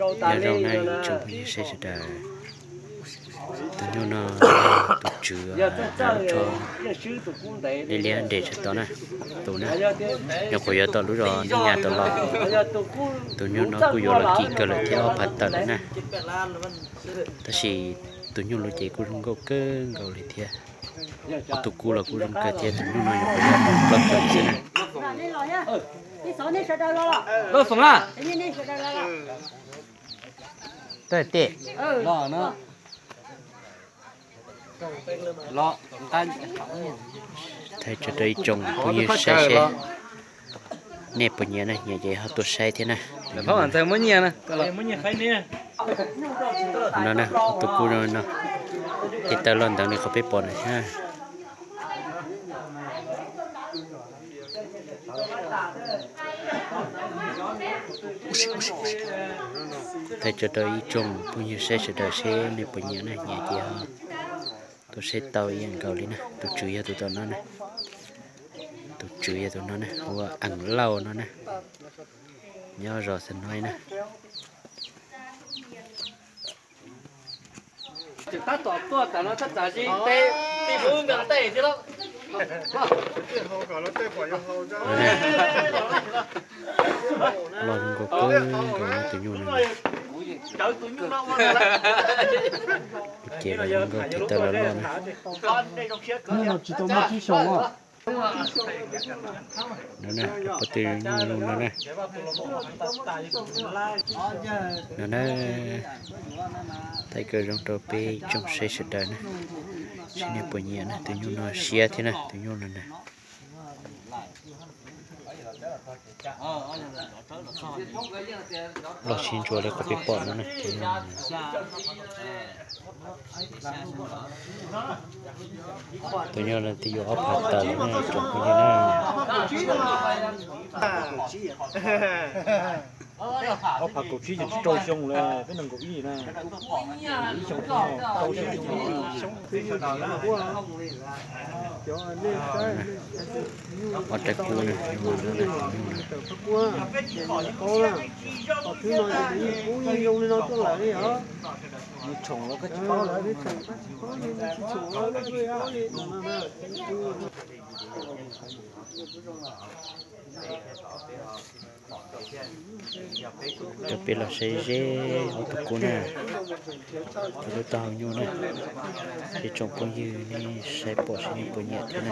Nyob zoo na ib tsoom phooj ywg saib sawv daws, tus nyuj no tus tswv nyob rau liab liab nres tshaj tod na, tus na, nyuam qhuav yuav tau lub zos Naj Nyas tau los. Tus nyuj no kuj yuav los kim kawg lawm thiab ob phav tawm lawm na. Tab sis tus nyuj no ces kuj zoo nkauj kawg nkaus li thiab. Ob tug kub los kuj zoo kawg thiab, tus nyuj no nyuam qhuav yuav tau plaub xyoos xwb na. Thaij tso rau ib tsoom phooj ywg saib seb nej puas nyiam na, nyiam ces ho tuaj saib thiab na. No na, tus kub no, tes taw loj nteev li qhov peb pom no thiab. Thaij tso rau ib tsoom phooj ywg saib sawv daws seb nej puas nyiam na, nyiam ces ho tuaj saib tau ib yam nkaus li na. Tus tswv yog tus tom no na, tus tswv yog tus no na, hu ua Ees Lauj no na, nyob zos Xeev Noib na. Tab tom tuaj tam no tab tom zib teb, tib hub nkees tej thiab lauj. Los zoo nkauj kawg nkaus tus nyuj no. Ces los zoo nkauj tes taw los loj na. Tsis tau muaj tsib xyoos. No na, pob tw nyuj zoo no na. No na, thaij kom zoo rau peb tsoom saib sawv daws na, seb nej puas nyiam na. Tus nyuj no siab thiab na, tus nyuj no na. Loj sib ntsuas li qhov peb pom no na. Tus nyuj no twb yuav ob phav tawm lawm na tsoom phooj ywg na. Ob phav kaum tsib ces tsib rau xyoo lawm, peb nees nkaum ib na. Ib xyoo rau xyoo. Ob rab kub na, nyuj no na. Cov peb los saib ze ob tug kub na, cov lub taub hau nyuj na, ces tsoom phooj ywg nej saib pom seb nej puas nyiam thiab na.